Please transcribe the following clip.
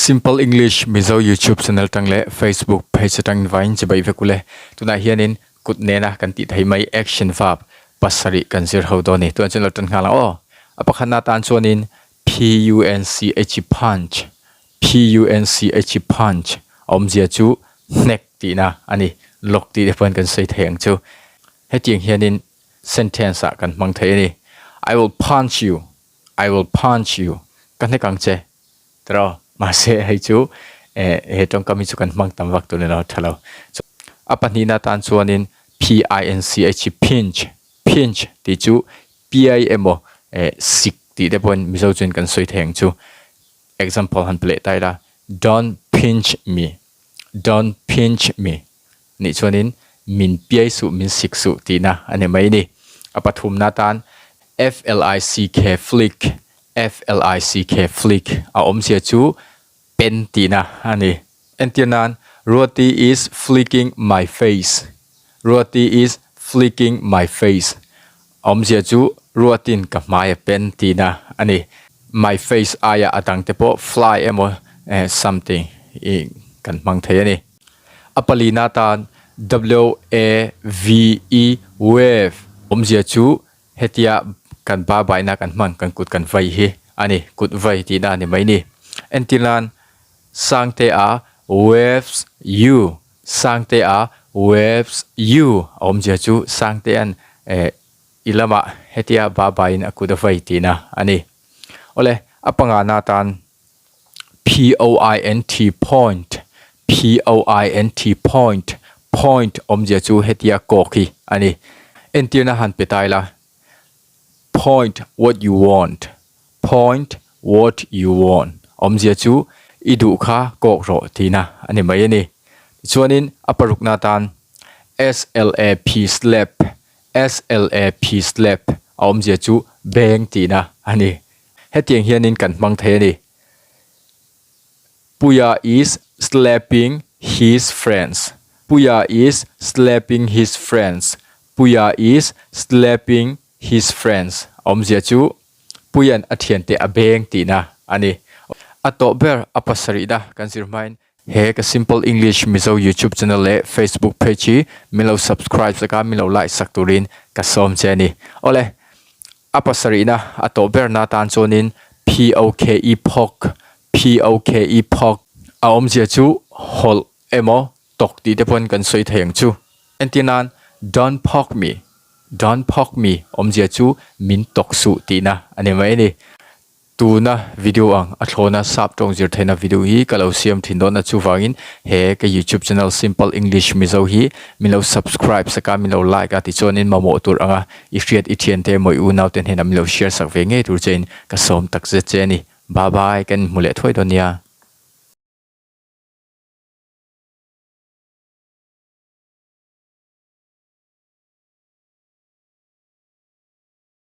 Simple English Mizo YouTube channel tang leh Facebook page atangin vain chibai vek ule. Tunah hianin kut nena kan tih thei mai action verb pasarih kan zir ho dawn a ni. Tunah chuan lo tan nghal ang aw. A pakhatna atan chuanin P-U-N-C-H punch P-U-N-C-H punch a awmzia chu hnek tihna a ni. Lawk tih te pawhin kan sawi thei ang chu. Hetiang hianin sentence ah kan hmang thei a ni. I will punch you, I will punch you, ka hnek ang che. Tiraw? Mahse hei chu eh he tawngkam hi chu kan hmang tam vak tur ni lo, tha lo. A pahnihna atan chuanin P-I-N-C-H pinch, pinch tih chu piai emaw eh sik tih te pawhin Mizo chuan kan sawi thei ang chu. Example han pe leh ta ila, Don't pinch me, don't pinch me nih chuanin min piai suh, min sik suh tihna a ni mai a ni. A pathumna atan F-L-I-C-K, flick, F-L-I-C-K, flick, a awmzia chu pen tihna a ni. Entir nan, Ruati is flicking my face, Ruati is flicking my face, a awmzia chu Ruatin ka hmai a pen tihna a ni. My face aia a dangte pawh fly emaw something i kan hmang thei a ni. A palina atan W-A-V-E, wave, awmzia chu hetia kan ba baina kan hman kan kut kan vai hi a ni, kut vai tihna a ni mai ni. Entir nan, Sangtea waves you, Sangtea waves you a awmzia chu Sangtea'n eh i lamah hetia ba baiin a kut a vai tihna a ni. Awle, a pangana atan P-O-I-N-T, point, P-O-I-N-T, point, point awmzia chu hetia kawk hi a ni. Entirna han pe ta ila, Point what you want, point what you want awmzia chu i duh kha kawk rawh tihna a ni mai a ni. Tichuanin a parukna atan S-L-A-P, slap, S-L-A-P, slap a awmzia chu beng tihna a ni. Hetiang hianin kan hmang thei a ni. Puia is slapping his friends. Puia is slapping his friends. Puia is slapping his friends. A awmzia chu Puia'n a thiante a beng tihna a ni. A tawh ber a pasarihna kan zir hmain he ka Simple English Mizo YouTube channel leh Facebook page hi min lo subscribe sak a, min lo like sak turin ka sawm che a ni. Awle, A pasarihna a tawh berna atan chuanin POKE phawk, POKE phawk, a awmzia chu hawlh emaw tawk tih te pawhin kan sawi thei ang chu. Entir nan, Don't poke me, Don't poke me awmzia chu min tawk suh tihna a ni mai a ni. Tuna video ang a thlawna sap tawng zir theihna video hi ka lo siam thin dawn a chuvangin he ka youtube channel Simple English Mizo hi min lo subscribe sak a min lo like a tichuanin mamawh tur anga i hriat i thiante emaw i unaute hnenah min lo share sak ve ngei tur chein ka sawm takzet che a ni. Bye bye kan inhmu leh thuai dawn nia.